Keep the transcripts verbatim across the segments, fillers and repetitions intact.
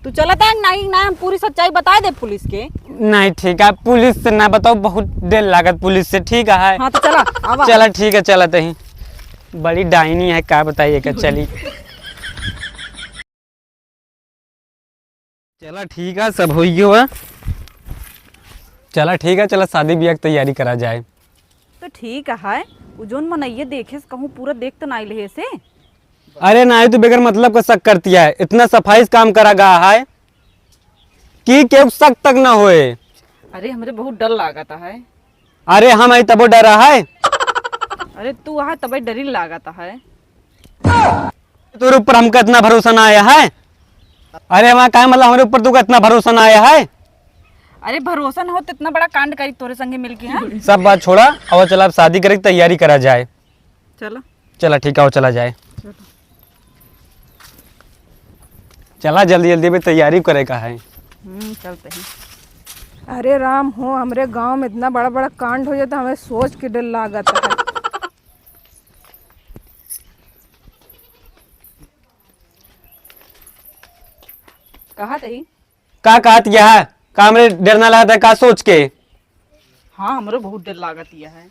तू चलत है कि नहीं? ना, हम पूरी सच्चाई बताइ देब पुलिस के। नहीं, ठीक है, पुलिस से ना बताओ, बहुत डर लागत पुलिस से, ठीक है? हाँ, तो चला, आवा। चला, ठीक है, चलत ही। बड़ी डाइनी है, का बताइए, का चली। चला, ठीक है, सब होइ गयो है। चला, ठीक है, चला, शादी ब्याह की तैयारी करा जाए। तो ठीक है, उ जौन मनइया देखे से कहूँ पूरा देख तो नाई लेहे से? अरे नाई, तू बेगर मतलब का शक करती है, इतना सफाई से काम करा गा है कि केहू शक तक ना होए। अरे, हमरे बहुत डर लागत है। अरे, हम आई तबो डरा है। अरे, तू वहाँ तबे डरी लागत है। तोरे ऊपर हमका इतना भरोसा ना आया है। अरे, वहाँ का मतलब हमरे ऊपर तुका इतना भरोसा ना आया है? अरे, भरोसा ना हो तो इतना बड़ा कांड करी तोरे संगे मिलके, हाँ? सब बात छोड़ा, और चला, अब शादी करे की तैयारी करा जाए। चला। चला, ठीक है, और चला जाए। चला। चला, जल्दी जल्दी, अभी तैयारी करे का है। हम्म, चलते हैं। अरे राम हो, हमरे गांव में इतना बड़ा बड़ा कांड हो जाता, हमें सोच के डर लागत है। कहा तही? का कहत यह? का हमरे डर ना लागत है, का सोच के? हाँ, हमरो बहुत डर लागत यह है।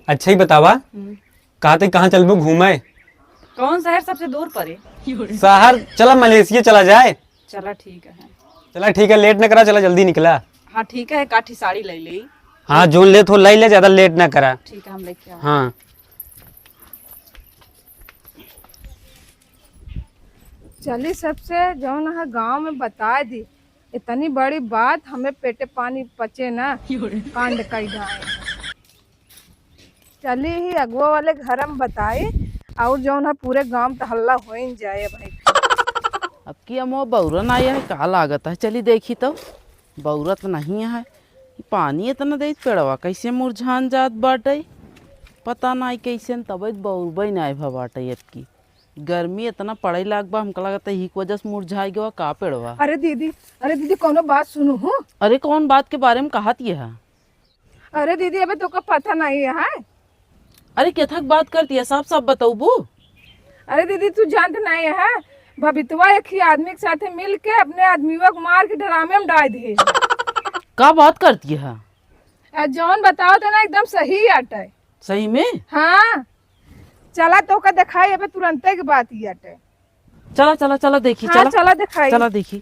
अच्छा ही बतावा, हम्म। कहत ही कहाँ चलबो घूमे? कौन शहर सबसे दूर पड़े? शहर चला, मलेशिया चला जाए। चला, ठीक है। चला, ठीक है, लेट ना करा, चला, जल्दी निकला। हाँ, ठीक है, काठी साड़ी ले ले। हाँ, जोन लेत हो, ले ले, ज्यादा लेट ना करा। ठीक है, हम लेके आवा। हाँ। चली, सबसे जौन है गांव में बताइ दी, इतनी बड़ी बात हमें पेटे पानी पचे ना, कांड कई जाए। चली ही अगुआ वाले घर में बताई, और जौन है पूरे गांव त हल्ला होइन जाए भाई। अब की अमवा बौरन आया है, का लागत है? चली देखी तो, बौरत नहीं है। ई पानी इतना देत पेड़वा कैसे मुरझान जात बाटे, पता नाई कैसे न तबे बौरबे नाई भा बाटे। अब की गर्मी इतना पड़े लाग बा, हमका लागत है यही की वजह से मुरझाई गवा का पेड़वा। अरे दीदी, अरे दीदी, कौनो बात सुनू हो। अरे कौन बात के बारे में कहत यह? अरे दीदी, अबे तोका पता नहीं है। अरे केथक बात करती है, साफ साफ बतौबू। अरे दीदी, तू जानत नहीं है, बबीतवा एक ही आदमी के साथे मिल के अपने आदमियों को मार के ड्रामे में डाल दिए। का बात करती है? आ, जौन बताओ तो ना, एकदम सही आटे। सही में? हाँ, चला तोका देखाई, अबे तुरंते की बात ही आटे। चला, चला, चला देखी, हाँ, चला। चला देखाई। चला देखी।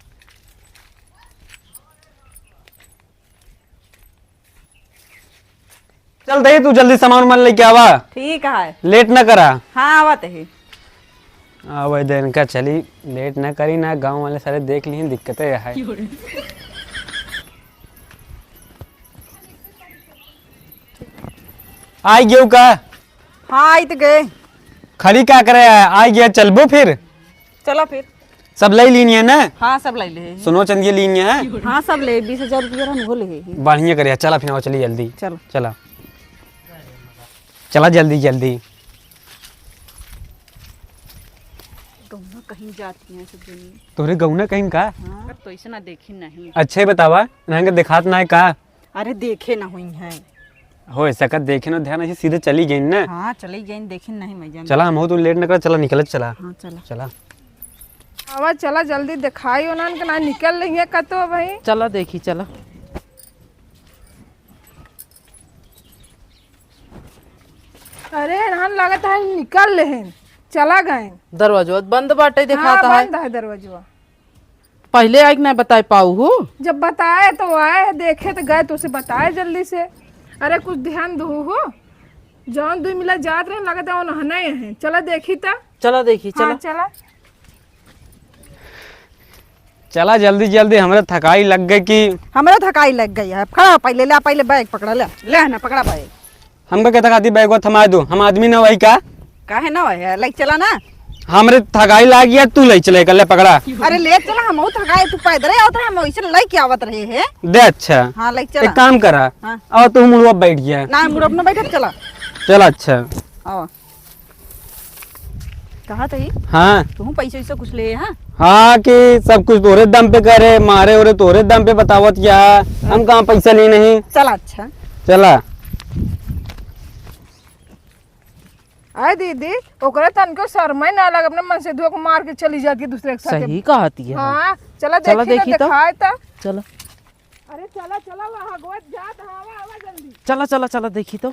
चल दही, तू जल्दी सामान वामान लेके आवा। ठीक है। लेट ना करा। हाँ, आवत है। आवे दे इनका, चली, लेट ना करी ना, गाँव वाले सारे देख ली, दिक्कतें है। आई गयो का? हाँ, आई तो गए। खड़ी का करे है? आई गया, चलबो फिर? चलो फिर। सब ले लीनी है ना? हाँ, सब ले ले। सुनो चंदिया लीनी है? हाँ, सब ले, बीस हजार रुपया रन हो ले। बढ़िया करे, चला फिर, आओ, चली जल्दी। चलो। चला। चला जल्दी, जल्दी। गौना कहीं जाती हैं सब जनी। तोरे गौना कहीं का? हाँ, तो ऐसे ना देखी नहीं। अच्छे बतावा, इनके दिखात ना है का? अरे देखे ना हुई हैं। हो सकत देखे ना, ध्यान ऐसे सीधे चली गई ना। हाँ, चली गई, देखी नहीं मैं जान। चला, हम हो तो लेट न कर, चला निकल, चला। हाँ, चला। चला। आवा, चला जल्दी दिखाई उन्हन के ना निकल रही है कतो भाई। चला देखी, चला। अरे, इन्हन लगत है निकल लेहेन, चला गए। दरवाजवा बंद बाटे, हाँ, दिखाता है। बंद है दरवाजवा। पहले आइके ना बताए पाऊ हो। जब बताए तो आए, देखे तो गए, तो उसे बताए जल्दी से। अरे कुछ ध्यान दो हो, जौन दुई मिला जात रहे, लगत है उन्हने हैं। चला देखी ता। चला देखी, हाँ, चला। चला। चला जल्दी जल्दी, हमरा थकाई लग गई कि हमरा थकाई लग गई है। खड़ा हो, पहले ले, पहले बैग पकड़ा, ले, ले ना, पकड़ा बैग। हमका कहता खाती बैग थमा दो, हम आदमी ना वही का? काहे ना वही है? ले चला ना। हमरे थकाई लाग गया, तू ले चले कर, ले पकड़ा। अरे ले चला, हम थकाए, तू पैदल ही आवत रहे, हम वैसे लेके आवत रहे हैं। दे अच्छा। हाँ, ले चला। एक काम करा, हाँ। और तू मुड़वा बैठ गया। ना, मुड़वा ना बैठे, चला। चला अच्छा। आवा। कहा तही? हाँ। तू पैसा वैसा कुछ ले, हाँ? हाँ, कि सब कुछ तोरे दम पे करे, मारे ओरे तोरे दम पे बतावत क्या? हम कहाँ पैसा लिए नहीं? चला, अच्छा। चला। आय दीदी, ओकरे तनको शर्मे ना लगे, अपने मन से धोख मार के चली जाती है दूसरे के साथ। सही कहती है। हाँ, चला चला देखी तो, देखी तो। दिखाए तो। चला। अरे चला, चला, वहाँ गोद जात, हाँ, आवा, आवा जल्दी। चला, चला, चला, देखी तो।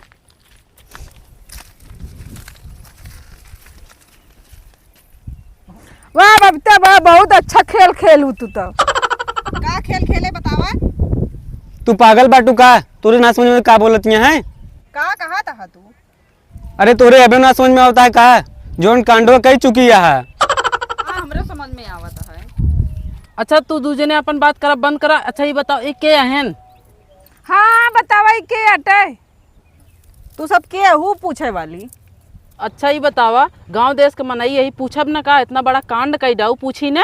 वाह बबीता, वाह, बहुत अच्छा खेल खेलू तू तो। का खेल खेले बतावा? तू पागल बाटू का? तोरे ना समझ में का बोलतिया हैं? का कहा तहा तू? अरे तोरे अबे ना समझ में आवता है का? जौन कांडवा कई चुकी है। हाँ, हमरो समझ में आवत है। अच्छा, तू दू जने अपन बात करब बंद करा। अच्छा, ई बताओ, ई के अहन? हाँ, बतावा, ई के अटे? तू सब के हू पूछे वाली? अच्छा, ई बतावा, गांव देश के मनई यही पूछब न का? इतना बड़ा कांड कई डाऊ, पूछी न?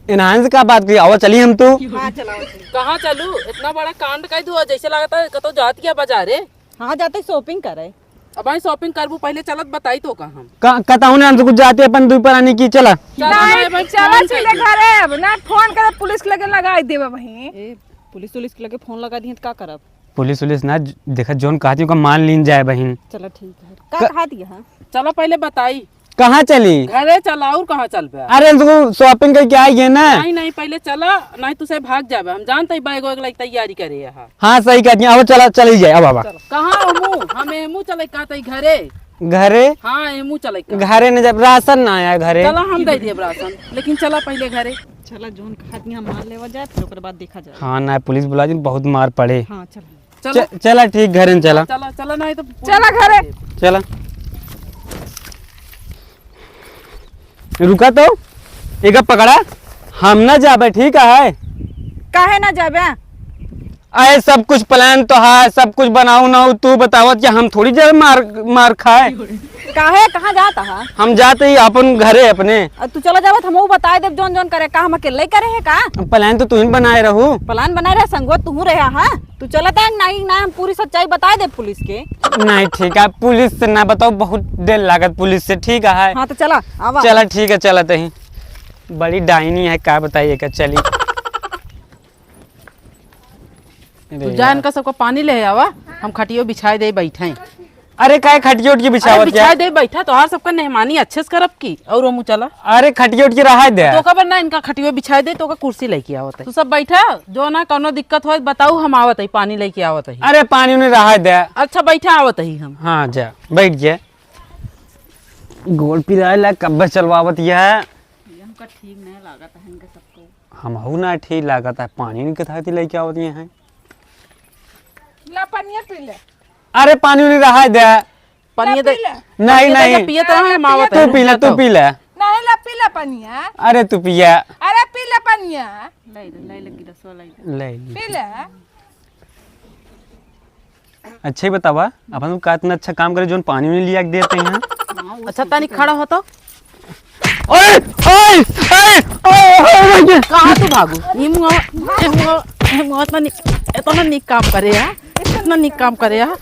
इन्हान से का बात करी? आवा चली हम तो। हाँ, चलाओ, चली। कहाँ चलू? इतना बड़ा कांड कई दू, जैसे लागत है कतो जात किया बाजारे। हाँ, जाते shopping करे। अब आई shopping करबू, पहले चलत बताई तो का हम। का, कतहु ने हमसे कुछ जाते अपन दुई परानी की, चला। चला ना, ना, ए भाई, चला phone सीधे कर दे। घरे, अब ना phone करे, पुलिस के लगे लगाई देबे वहीं। ए, पुलिस उलिस के लगे phone लगा दिए तो का करब? पुलिस उलिस ना, ज-, देखा जौन कहती ओका मान लीन जाए बहिन। चला ठीक है। का क- कहती है? चला पहले बताई। कहाँ चली? घरे चला, और कहाँ चलबे? अरे, हमसे shopping करके आई है ना। नहीं, नहीं, पहले चला, नहीं तुसे भाग जाबे। हम जानते ही बैग वैग लइके तैयारी करे यहाँ। हाँ, सही कहती है। अब चला, चली जाए, अब आवा। चलो। कहाँ हमू? हम एमू चले का तई घरे? घरे? हाँ, एमू चले का। घरे न जब राशन ना आया घरे। चला, हम दे दिए राशन, लेकिन चला पहले घरे। चला, जौन खातिया मार लेवा जाए, फिर ओकर बाद देखा जाए। हाँ ना, पुलिस बुला दी, बहुत मार पड़े। हाँ, चला। चला। च-, चला ठीक, घरे न चला। चला, चला, नहीं तो चला घरे। चला। रुका तो, एका पकड़ा, हम ना जाबे, ठीक है? काहे ना जाबे? अरे सब कुछ plan तो है, सब कुछ बनाऊ ना, तू बतावत कि हम थोड़ी जरा मार, मार खाए। काहे, कहाँ जात हा? हम जाते ही अपन घरे अपने। अ, तू चला जावत, हमहू बताए देब जौन जौन करे, का हम अकेले करे है का? Plan तो तू ही बनाए रहू। Plan बनाए रहे, संगवा तू रहे हा। तू चलत है, नहीं, ना हम पूरी सच्चाई बताए देब पुलिस के। नहीं, ठीक है, पुलिस से ना बताओ, बहुत देर लागत पुलिस से, ठीक है? हाँ, तो चला, आवा। चला, ठीक है, चलत ही। बड़ी डाइनी है, का बताइए, का चली। तू जा, इनका सबको पानी ले आवा, हम खटियो बिछाए दे, बैठे। अरे, काहे खटियो उटियो अरे, बिछावत बिछाए क्या? दे, बैठा, तोहार सबका मेहमानी अच्छे से करब की, और वो मुँह चला। अरे, खटियो उटियो रहा दे। तो का बरना इनका खटियो बिछाए दे, तो का कुर्सी लेके आवत है। तू सब बैठा, जो ना कौनो दिक्कत होए, बताऊ, हम आवत है, पानी लेके आवत है। अरे, पानी उनी रहा दे। अच्छा, बैठा, आवत है हम। हाँ, जा, बैठ जा। गोड़ पिराए ला, कब्बे चलवावत यह। ये हमका ठीक नहीं लागत है इनके सबको। हमहू ना ठीक लागत है, पानी नहीं कथा थी लेके आवत ये हैं। ला पनिया पी ले। अरे पानी नहीं रहा दे। पनिया ला दे। पी ले। नहीं, पनिया दे, नहीं। पिए तो हम आवत तू है, पी ले, पिए तू तो। पी ले। नहीं ला पी ले पनिया। अरे तू पिया। अरे पी ले पनिया। ले ले, ले ले गिलासवा ले ले। ले ले। पी ले। अच्छा ही बतावा, अपन लोग का इतना अच्छा काम करे, जोन पानी उनी लिया के देते हैं। अच्छा, तनी खड़ा हो तो। ओए, ओए, ओए, ओए, ओए, ओए। कहाँ तू भागू? ई मुआ, ई मुआ, ई मुआ इतना नि-, इतना निक काम करे है, इतना निक काम करे है।